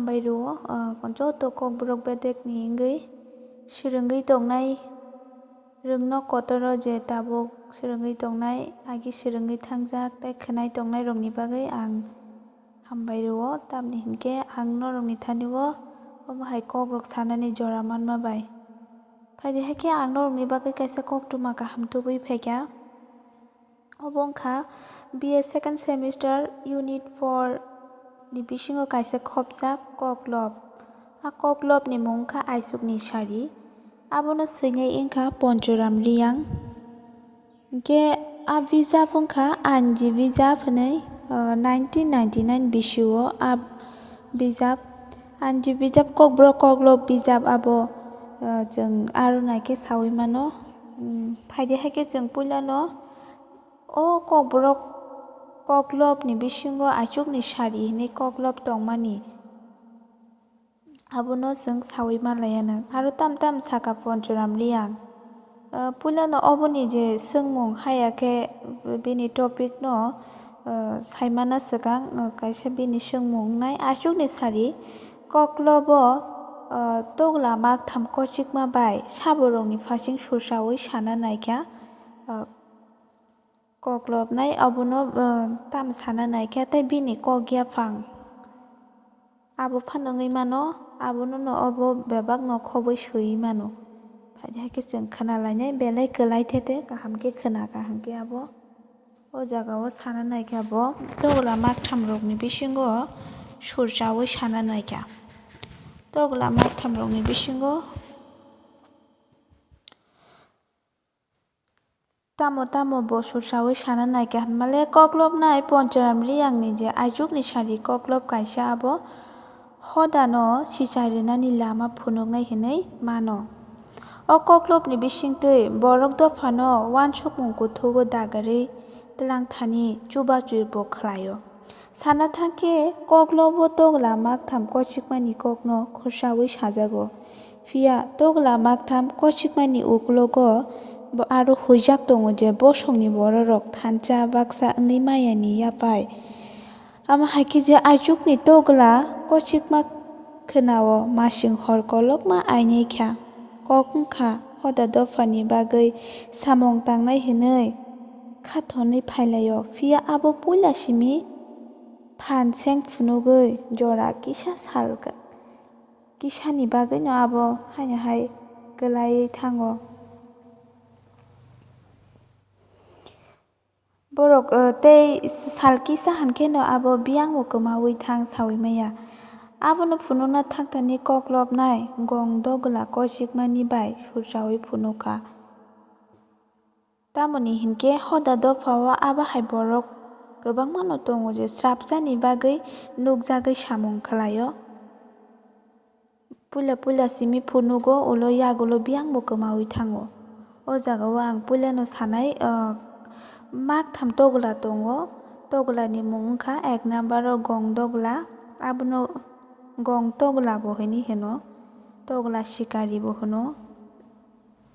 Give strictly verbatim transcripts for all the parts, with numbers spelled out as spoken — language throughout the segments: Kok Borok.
bai rwo, ah, joto kokborok bedekni wngwi swrwngwi tongnai, rwngno kotoro je tabuk swrwngwi tongnai, agi swrwngwi thangjak tei khwnai tongnairokni bagwi ang hambai rwo, tamni hinkhe ang norokni thani-o omo hai kokrok sanani jora manma bai. Phaidi hai khe ang norokni bagwi kaisa koktwma kaham tubui phaikha. Obo wngkha B A second semester unit four ni bisingo kaisa khopjak koklop. A koklopni mung wngkha Aisukni Sari. Abono swinai wngkha Ponchoram Reang. Hinkhe a bijap wngkha Anji bijap hinwi, ah, nineteen ninety nine bisio a bijap, Anji bijap kokborok koklop bijap abo, ah, chwng aro naikhe saui mano. Hmm, phaidi hai khe chwng puilano o kokborok koklopni bisingo Aisukni Sari hinwi koklop tongmani. Abono chwng saui manlaianw. Aro tam tam sakha Ponchoram Reang. Ah, puilano oboni je swngmung haya khe bini topic no, ah, saimana swkang, ah, kaisa bini swngmung wngnai. Aisukni Sari koklobo, ah, togla maktham kochikma bai saborokni phasing sursaui sana naikha. Ah, koklopnai abono, ah, tam sana naikha tei bini kok yaphang. Abo phano wngwi mano, abono no obo bebakno khobwi swiwi mano. Phaidi hai khe chwng khwnalainai belai kwlai thete kaham khe khwna kaham khe abo o jagao sana naikha bo togla makthamrokni bisingo surchaui sana naikha. Togla makthamrokni bisingo Tamo tamo bo sursaui sana naikha hinmale koklopnai Ponchoram Reangni je aijukni sari koklop kaisa abo hodano sichai rwnani lama phunuknai hinwi mano. O koklopni bisingtwi borok dophano uansukmung kuthugo dagarwi twlangthani chubachu bo khlaio. Sana thangkhe koklobo togla maktham kochikmani kokno khorsaui sajago. Phiya togla maktham kochikmani uklogo bo aro huijak tongo je bosongni bororok thansa baksa wngwi mayani yaphai. Amo hai khe je aijukni togla kochikma khwnao masing hor kolokma ainai kha. Kok wngkha hoda dophani bagwi samung tangnai hinwi khathonwi phailaio. Phiya abo puila simi phan seng phunugwi jora kisa sal kisani bagwino abo haino hai kwlaiwi thango. Borok, eh, tei sal kisa hinkheno abo biyangbo kwmaui thang saui maya. Abono phunukna thangthani koklopnai gong dogla kochikmani bai surchaui phunukha. Tamoni hinkhe hoda dophao abo hai borok kwbangmano tongo je srapsani bagwi nukjagwi samung khlaio. Puila puila simi phunugo ulo yagulo biyangbo kwmaui thango. O jagao ang puilano sanai, ah, maktham togla tongo. Toglani mung wngkha ek number o gong dogla, abono gong togla bo hinwi hino, togla sikari bo hino.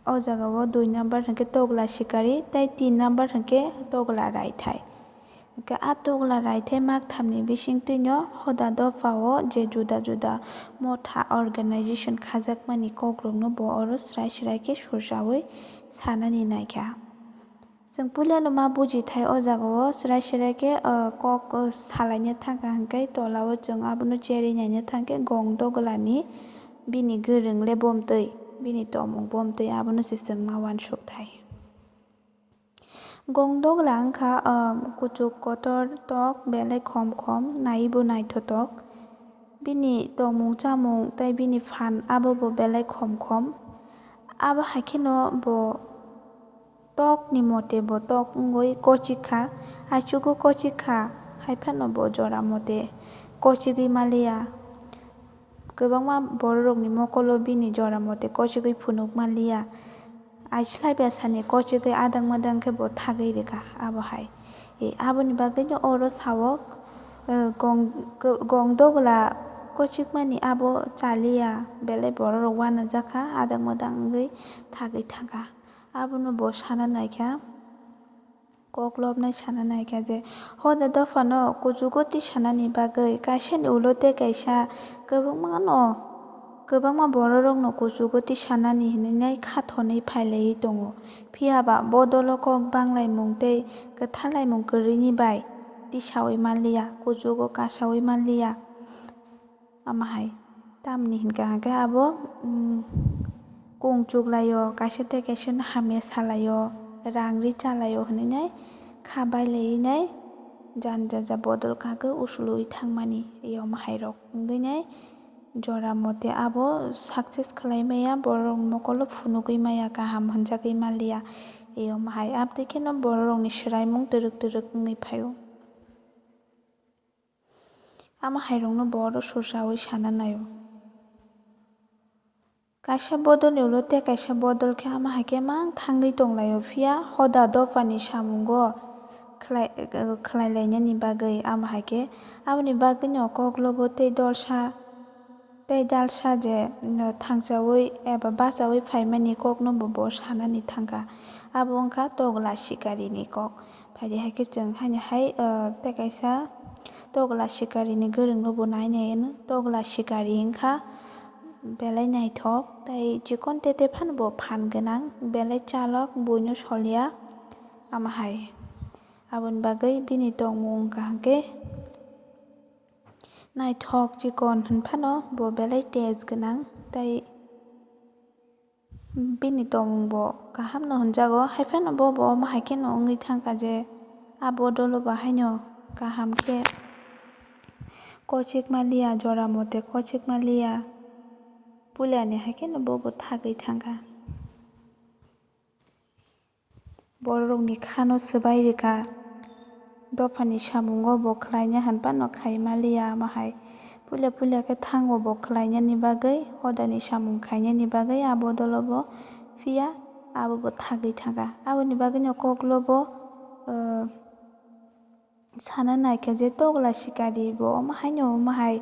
O jagao dui number hinkhe togla sikari tei tin number hinkhe togla raithai. Hinkhe a togla raithai makthamni bisingtwino hoda dophao je juda juda motha organization khajakmani kokrokno bo oro srai srai khe surchaui sanani naikha. Chwng puilano ma bujithai o jagao srai srai khe, ah, kok, ah, salaina thangkha hinkhe tolao chwng abono cherwi naina thangkhe gong doglani bini gwrwng le bomtwi, bini tongmung bomtwi abono se chwng ma uansukthai. Gong dogla wngkha, ah, kuchuk kotor tok belai khom khom naiwi bo naithotok. Bini tongmung chamung tei bini phan abobo belai khom khom. Abo hai kheno bo tokni mote bo tok wngwi kochik kha, aichugo kochik kha, hai phano bo jora mote kochigwi maliya. Kwbangma bororokni mokolo bini jora mote kochigwi phunuk maliya. Aislaiba sani kochigwi adang madang khe bo thagwi rwkha abo hai. E, aboni bagwino oro sao, eh, gong, gong dogla kochikmani abo chaliya, belai bororok uanajakha adang madang wngwi thagwi thangkha. Abono bo sana naikha. Kok lobnai sana naikha je hoda dophano kuchugo tisanani bagwi kaisani ulo tei kaisa kwbangmano, kwbangma bororokno kuchugo tisanani hinwi khathonwi phailaiwi tongo. Phiya ba bodolo kok banglaimung tei kwthar laimung kwrwini bai tisaui manliya, kuchugo kasaui manliya. Ama hai tamni hinkha hwnkhe abo, um, kung chuklaio, kaisa tei kaisa no hamya salaio, rang ri chalaio hinwi nai kha bailaiwi nai jani jaja bodol kagwi usulwi thangmani. Ei omo hai rok wngwi nai jora mote abo success khlai maya, borok mokolo phunugwi maya, kaham hwnjagwi manliya. Ei omo hai abtwi kheno borok rokni swraimung twrwk twrwk wngwi phaio. Ama hai rokno bo oro sursaui sana naio. Kaisa bodolni ulo tei kaisa bodol khe ama hai khe mang thangwi tonglaio, phiya hoda dophani samungo khlai, khlai lainani bagwi ama hai khe aboni bagwino kok lobo tei dolsa, tei dalsa je, no, thangsaui eba bachaui phaimani kokno bo bo sanani thangkha. Abo wngkha togla sikarini kok. Phaidi hai khe chwng haino hai, ah, tei kaisa togla sikarini gurungno bo nai nai hwno. Togla sikari wngkha belai naithok tei chikon tete phano bo phan gwnang, belai chalok, buino soliya. Ama hai aboni bagwi bini tongmung wngkha hwnkhe naithok chikon hwn phano bo belai taste gwnang tei bini tongmung bo kaham no hwnjago, hai phano bo bo omo hai kheno wngwi thangkha je a bodolo bo haino kaham khe kochik manliya, jora mote kochik manliya, puilani hai kheno bo bo thagwi thangkha. Bororokni khano swbai rwkha, dophani samungo bo khlaina hwn phano khai manliya, ama hai puila puila khe thango bo khlainani bagwi, hodani samung khainani bagwi a bodolo bo phiya abo bo thagwi thangkha. Aboni bagwino koklo bo, eh, sana naikha je togla sikari bo omo haino omo hai,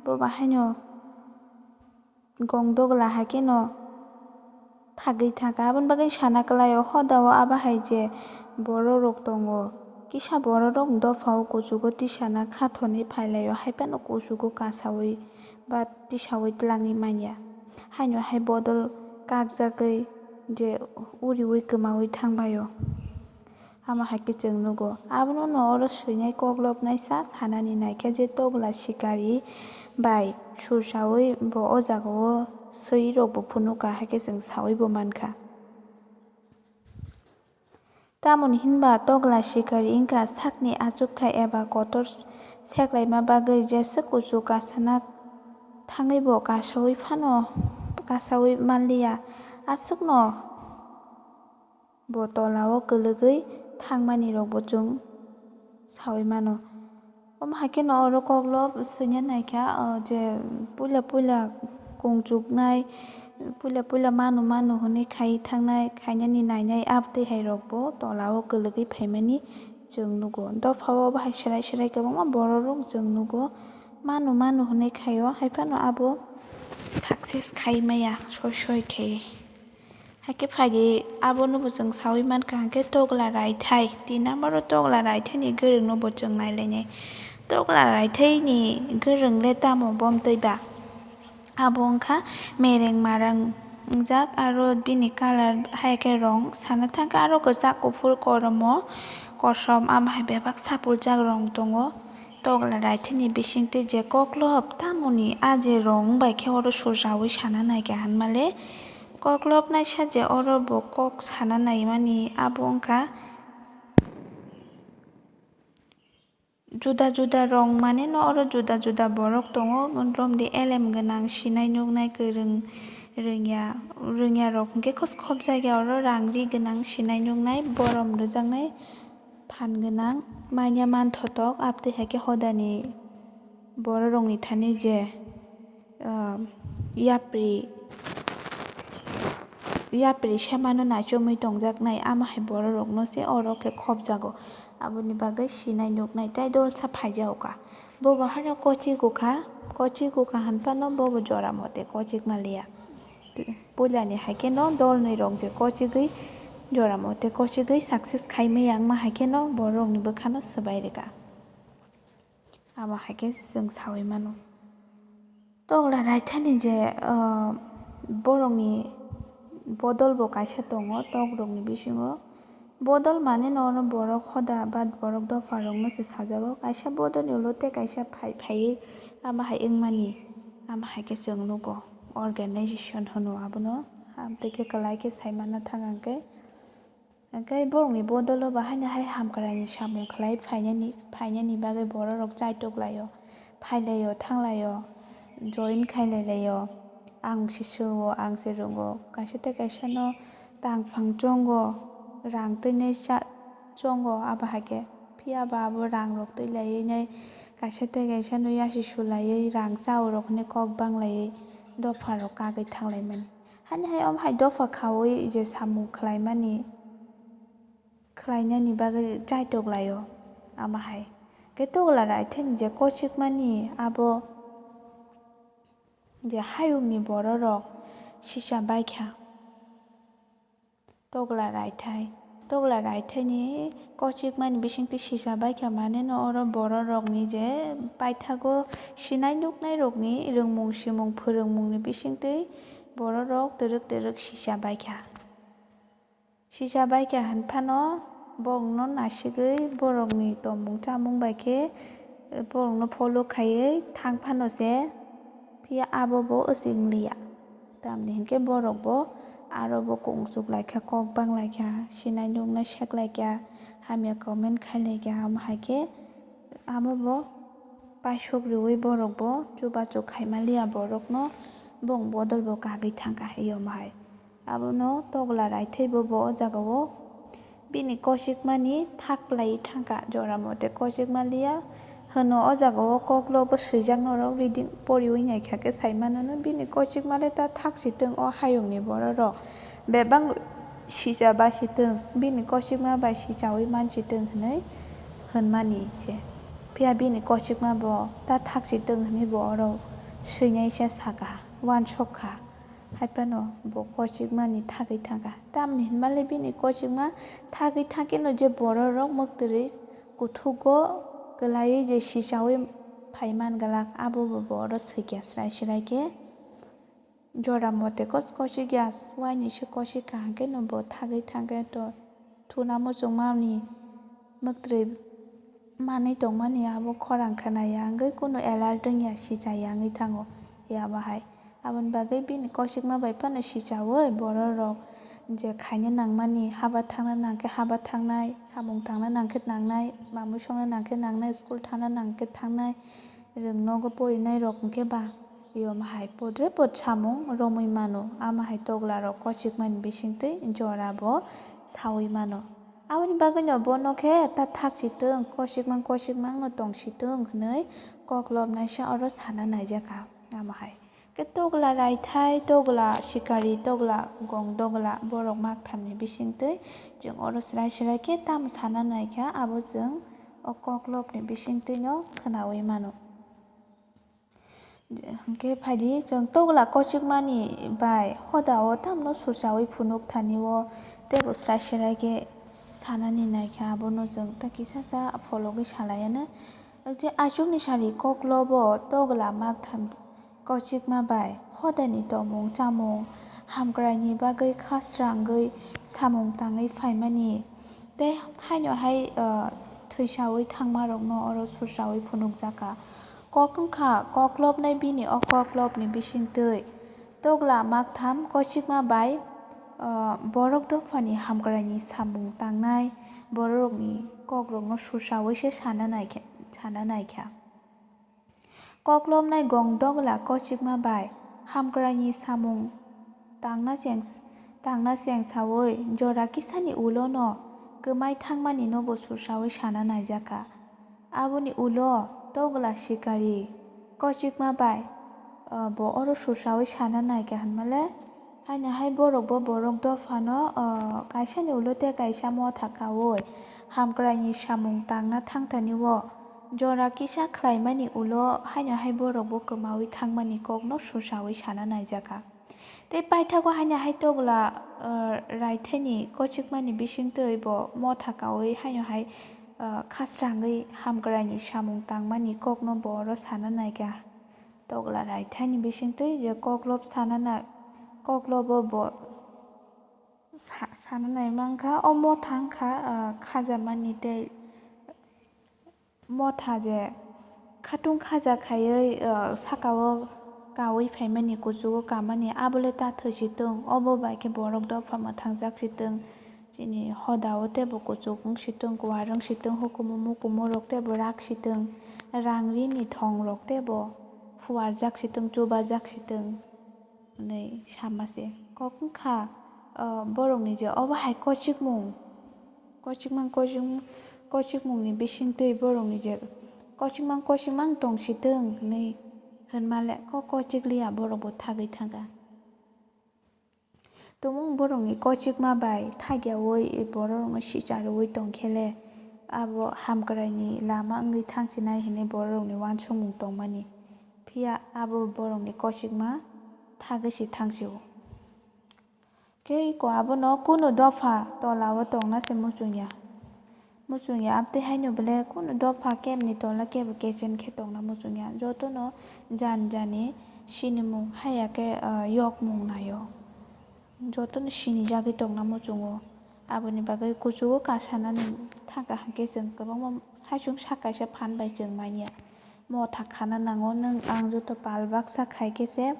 bo ba haino gong dogla hai kheno thagwi thangkha. Aboni bagwi sana kwlaio, hoda o abo hai je bororok tongo, kisa bororok dopha o kuchugo tisana khathonwi phailaio, hai phano kuchugo kasaui ba tisaui twlangwi manya, haino hai bodol kakjagwi je uriui kwmaui thangbaio. Ama hai khe chwng nugo. Abono no oro swinai kok lobnaisa sanani naikhe je togla sikari bai sursaui bo o jagao swi rokbo phunukha, hai khe chwng saui bo mankha. Tamoni hinba togla sikari wngkha sakni achukthai eba kotor seklaima bagwi jeswk kuchuk kasana thangwi bo kasaui phano kasaui manliya. Aswkno bo tola o kwlwgwi thangmani rokbo chwng saui mano. Omo hai kheno oro koklo swina naikha, o je puila puila kung chuknai, puila puila manu manu hwnwi khai thangnai, khainani nainai, abtwi hai rokbo tola o kwlwgwi phaimani chwng nugo. Dopha o bahai swrai swrai kwbangma borok rok chwng nugo, manu manu hwnwi khaio, hai phano abo success khai maya soi soi khe. Hakhe phaidi abono bo chwng saui mankha, hwnkhe togla raithai, tin number o togla raithai ni gurung no bo chwng nailainai. Togla raithai ni gurung le tamo bomtwi ba? Abo wngkha mereng marang wngjak, aro bini colour hai khe rong sana thangkhe aro kwchak kuphur korom o kosom, amo hai bebak sapuljak rong tongo. Togla raithai ni bisingtwi je koklob tamoni a je rong bai khe oro surjaui sana naikha hinmale. Koklopnaisa je oro bo kok sana naimani abo wngkha juda juda rong, mane no oro juda juda borok tongo, romdi elem gwnang, sinai nuknai, kwrwng, rwngya, rwngya rok hwnkhe khobjak ya, oro rang ri gwnang, sinai nuknai, borom rwjaknai, phan gwnang, manya manthotok, abtwi hai khe hodani bororokni thani je, ah, yapri, yapri semano naichomwi tongjaknai, amo hai bororokno se oro khe khobjago. Aboni bagwi sinai nuknai tei dolsa phaijago kha. Bobo haino kochigukha, kochigukha hinphano bobo jora mote kochigma liya. Puilani hai kheno dolnwi rok je kochigwi jora mote kochigwi success khai maya wngma hai kheno borokni bwkhano swbai rwkha. Amo hai khe chwng saui mano. Togla raithani je, ah, borokni bodol bo kaisa tongo, tokrokni bisingo. Bodol mane no oro borok hoda ba borok dopha rokno se sajago. Kaisa bodol ni ulo tei kaisa phai phaiwi amo hai wngmani, amo hai khe chwng nugo. Organization hwno abono, amtwi khe kwlai khe sai manna thang ang khe. Hwnkhe borokni bodolo bo haino hai hamkraini samung khlai phainani, phainani bagwi bororok chaitok laio, phailaio, thanglaio, join khailailaio. Ang se swo, ang se rwngo, kaisa tei kaisano tangphang chongo, rang twinai cha-, chongo, abo hai khe. Phiya ba abo rangrok twi laiwi nai kaisa tei kaisano yasi su laiwi rang chaui rok hinwi kok bang laiwi dopharok kagwi thang laimani. Hani hai omo hai dopha khaui je samung khlaimani, khlainani bagwi chaitok laio, amo hai. Khe togla raithani je kochikmani abo je hayungni bororok sisa baikha. Togla raithai, togla raithaini kochikmani bisingtwi sisa baikha, mane no oro bororokni je paithago sinai nuknairokni rwngmung simung phwrwngmungni bisingtwi bororok twrwk twrwk sisa baikha. Sisa baikha hwn phano borokno nasigwi borokni tongmung chamung bai khe borokno follow khaiwi thang phano se, phiya abo bo wswk wng liya. Tamni hinkhe borok bo aro bo kung chuk laikha, kok bang laikha, sinai nuknai sek laikha, hamya comment khai laikha, amo hai khe amo bo paisuk riui borok bo chubachu khaima liya borokno, bong bodol bo kagwi thangkha hai omo hai. Abono togla raithai bo, bo o jaga o bini kochikmani thak plaiwi thangkha, jora mote kochikma liya hwno o jaga o koklo bo swijak norok reading poriui naikha khe sai mano no, bini kochikma le ta thak si tong o hayungni bororok bebak sija ba si tong, bini kochikma bai sichaui man si tong hinui hwnmani se. Phiya bini kochikma bo ta thak si tong hinui bo oro swinaisa saka, uansuk kha. Hai phano bo kochikmani thagwi thangkha. Tamni hinmale bini kochikma thagwi thangkheno je bororok mwktwrwi kuthugo kwlaiwi je sichaui phai man glak, abo bo oro swikha srai srai khe. Jora mote kos kochikya, uaini se kochikha hwnkhe no bo thagwi thangkhe to thuna muchungmani mwktwrwi manwi tongmani abo khorang khwnaya wngwi kunu alert wngya, sichaya wngwi thango. Yaba hai aboni bagwi bini kochikma bai phano sichaui bororok je khaina nangmani, haba thangna nangkhe haba thangnai, samung tangna nangkhe nangnai, mamui songna nangkhe nangnai, school thangna nangkhe thangnai, rwng nogo porinairok hwnkhe ba. Yom hai podre pod samung romwi mano, ama hai toglarok kochikmani bisingtwi jora bo saui mano. Aboni bagwino bono khe ta thak si tong, kochikmang kochikmang no tong si tong hwnwi kok lobnaisa oro sana naijakha. Ama hai khe togla raithai, togla sikari, togla gong dogla borok makthamni bisingtwi chwng oro srai srai khe tamo sana naikha, abo chwng o kok lobni bisingtwino khwnaui mano. Hwnkhe phaidi chwng togla kochikmani bai hoda o tamno sursaui phunuk thani o teibo srai srai khe sanani naikha, abono chwng ta kisasa phologwi salaiano. Je achukni sari koklobo togla maktham kochikma bai hodani tongmung chamung hamkraini bagwi kha srangwi samung tangwi phaimani tei haino hai, ah, thwisaui thangmarokno oro sursaui phunukjakha. Kok wngkha koklopnai bini o koklopni bisingtwi togla maktham kochikma bai, ah, borok dophani hamkraini samung tangnai bororokni kokrokno sursaui se sana naikha, sana naikha. Koklopnai gong dogla kochikma bai hamkraini samung tangna cheng, tangna cheng saui jora kisani ulono kwmai thangmani nobo sursaui sana naijakha. Aboni ulo togla sikari kochikma bai, ah, bo oro sursaui sana naikha hwnmale, haino hai borok bo borok dophano, ah, kaisani ulo tei kaisa motha kaui hamkraini samung tangna thangthani o jora kisa khlaimani ulo haino hai borok bo kwmaui thangmani kokno sursaui sana naijakha. Tei paithago haino hai togla, ah, raithaini kochikmani bisingtwi bo motha kaui haino hai, ah, khasrangwi hamkraini samung tangmani kokno bo oro sana naikha. Togla raithaini bisingtwi je koklob sana na, koklobo bo sa-, sana nai mankha, o motha wngkha, ah, khajamani tei motha je khatung khaja khaiwi, ah, sakao kaui phaimani, kuchugo kamani, abole ta thwi si tong, obo bai khe borok dopha mwthangjak si tong, chini hodao teibo kuchuk wng si tong, kuar wng si tong, hukumu mukumu rok teibo rak si tong, rang rini thong rok teibo phuarjak si tong, chubajak si tong. Hwnwi sama se. Kok wngkha, o, borokni je obo hai kochikmung, kochikmang, kochikmung, kochikmungni bisingtwi borokni je kochikmang, kochikmang tong si tong hwnwi hwnma le kok kochik liya, borok bo thagwi thangkha. Tumung borokni kochikma bai thagiyaui borokno sicha rwui tong khe le, abo hamkraini lama wngwi thang sinai hwnwi borokni uansukmung tongmani. Phiya abo borokni kochikma thagwi se thang si-o. Khe iko abono kunu dopha tolao tongna se muchungya. Muchungya, amtwi haino bole kunu dopha kebni tola kebo kechen khe tongna muchungya. Jotono jani jani sinimung haya khe, ah, yokmung naio. Jotono sinijagwi tongna muchungo. Aboni bagwi kuchugo kasanani thangkha hwnkhe chwng kwbangma saichung sak kaisa phan bai chwng manya. Motha khana nango nwng ang joto pal baksa khai khe se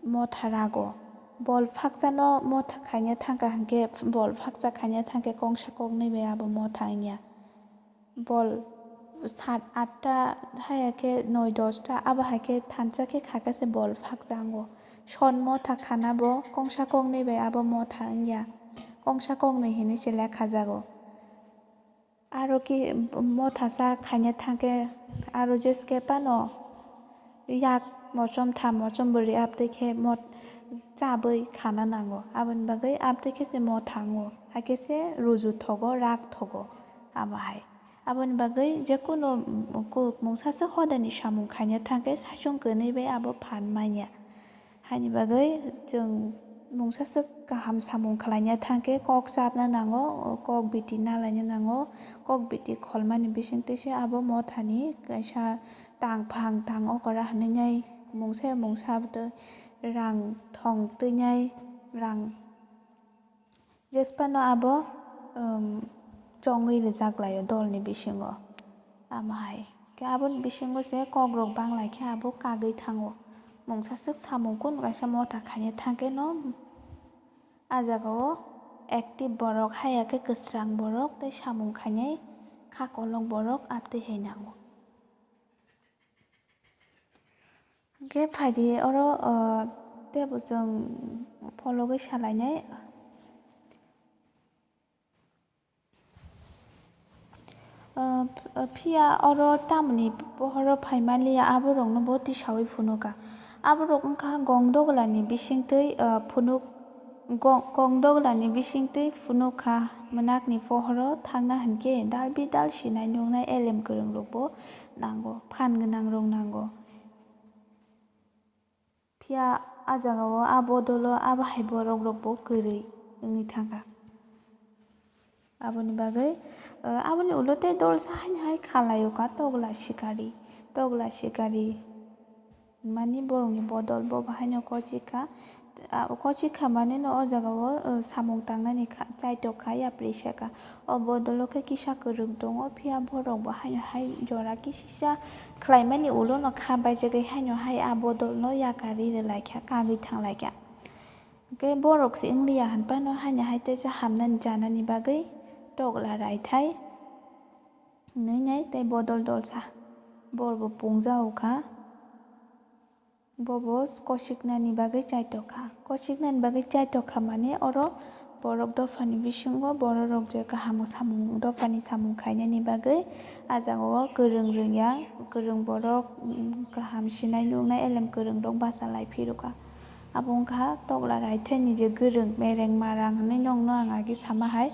motha rago. Bol phakchano motha khaina thangkha hwnkhe, bol phakcha khaina thangkhe kongsa koknwi bai abo motha wngya. Bol sat atta haya khe noi dosta abo hai khe thansa khe kha khe se bol phakcha wngo. Son motha khana bo kongsa koknwi bai abo motha wngya. Kongsa koknwi hinwi se lekha jago. Aro ki mothasa khaina thangkhe aro jeske phano yak mochom tham mochom bwrwi abtwi khe mot-, chabwi khana nango. Aboni bagwi abtwi khe se motha wngo, hakhe se ruju thogo, rak thogo amo hai. Aboni bagwi jekunu ku-, mungsaswk hodani samung khaina thangkhe saichung kwnwi bai abo phan manya. Haini bagwi chwng mungsaswk kaham samung khlaina thangkhe kok chapna nango, kok biti nalaina nango, kok biti kholmani bisingtwi se abo mothani kaisa tangphang tang okora hwnwi nai mungsa mungsa abotwi rang thong twi nai rang. Jesphano abo, um, chongwi rwjak laio dolni bisingo. Amo hai khe aboni bisingo se kokrok bang lai khe abo kagwi thango. Mungsaswk samung kunu kaisa motha khaina thangkhe no, a jagao active borok, haya khe kwsrang borok tei samung khainai kha kolok borok abtwi hai nango. Hwnkhe phaidi oro, o, teibo chwng phologwi salainai. O, phiya oro tamoni pohoro phaimanliya, aborokno bo tisaui phunukha. Aborok wngkha gong doglani bisingtwi, o, phunuk, gong, gong doglani bisingtwi phunukha. Mwnakni pohoro thangna hwnkhe dalbi dal sinai nuknai elem kwrwngrokbo nango, phan gwnangrok nango. Phiya a jagao a bodolo abo hai borok rokbo kwrwi wngwi thangkha. Aboni bagwi, eh, aboni ulo tei dolsa haino hai khalai o kha togla sikari, togla sikari. Mani borokni bodol bo bahaino kochik kha. A, kochik kha mani no o jagao, o, samung tangnani kha, chaitok kha, yapri se kha. O bodolo khe kisa kwrwng tongo, phiya borok bo haino hai jora kisisa khlaimani ulo no kha baijagwi haino hai a bodol no yakari rwlai kha, kagwi thanglai kha. Hwnkhe borok se wngliya hinphano haino hai teisa hamnani chanani bagwi togla raithai hwnwi nai tei bodol dolsa bor bo pungjago kha. Bobo kosiknani bagwi chaitokha. Kosiknani bagwi chaitokha mane oro borok dophani bisingo bororok je kaham samung, dophani samung khainani bagwi a jagao kwrwng rwngya, kwrwng borok, mm, kaham sinai nuknai elem kwrwngrok bachalai phirokha. Abo wngkha togla raithaini je kwrwng mereng marang hinwi nokno ang agi sama hai.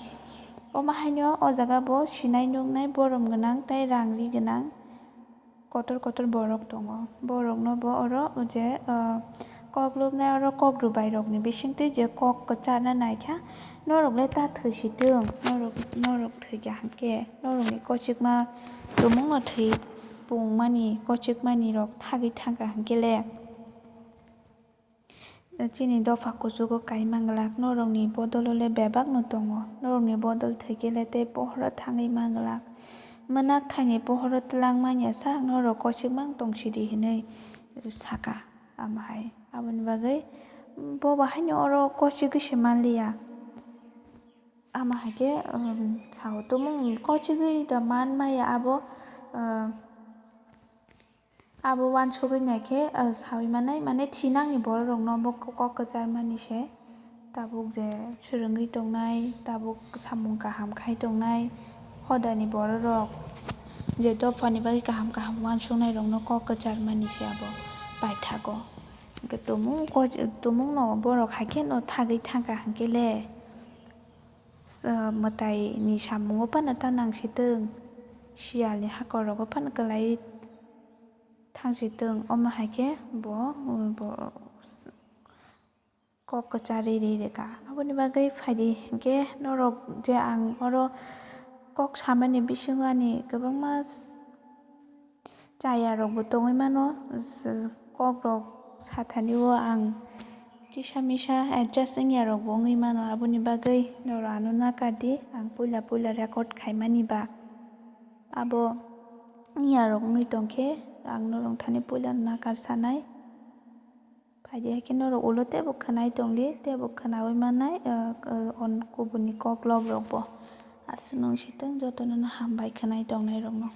Omo haino o jaga bo sinai nuknai borom gwnang tei rang ri gwnang. Kotor kotor borok tongo. Borokno bo oro je, ah, Kok lobnai oro kok rwbairokni bisingtwi je kok kwcharna naikha, norok le ta thwi si twng, norok, norok thwi kha hwnkhe norokni kochikma tumungno thwi pungmani, kochikmanirok thagwi thangkha hwnkhe le. Chini dopha kuchugo kaima glak, norokni bodolo le bebakno tongo, norokni bodol thwikhe le tei pohoro thangwi ma glak. Mwnak thaini pohoro twlang manya sak norok kochikma wng tong sidi hinwi saka. Amo hai, aboni bagwi bo bahaino oro kochigwi se manliya. Amo hai khe, um, sao tumung kochigwi da man maya abo, uh, abo uansugwi naikhe, uh, saui manai, mane thinangni bororokno bo kok kwcharmani se. Tabuk je swrwngwi tongnai, tabuk samung kaham khai tongnai, hodani bororok je dophani bagwi kaham kaham uansuknairokno kok kwcharmani se abo paithago. Hwnkhe tumung koch-, tumungno borok haikheno thagwi thangkha hwnkhe le, mwtaini samungo phano ta nangsitwng, siyalni hakorogo phano kwlaiwi thangsitwng, omo hai khe bo, bo kok kwcharwi rwi rwkha. Aboni bagwi phaidi hinkhe norok je ang oro kok samani bisingo ani kwbangma chayarokbo tongwi mano, kokrok sathani o ang kisa misa adjust wngyarokbo wngwi mano, aboni bagwi norok ano nakardi ang puila puila record khaimani ba. Abo wngyarok wngwi tongkhe ang norok thani puila nakar sanai. Phaidi hai khe norok ulo teibo khwnai tongdi, teibo khwnaui mannai, o, o, on kubuni kok lob rokbo. Aswk nung sitwng jotono no hambai khwnai tongnai rokno.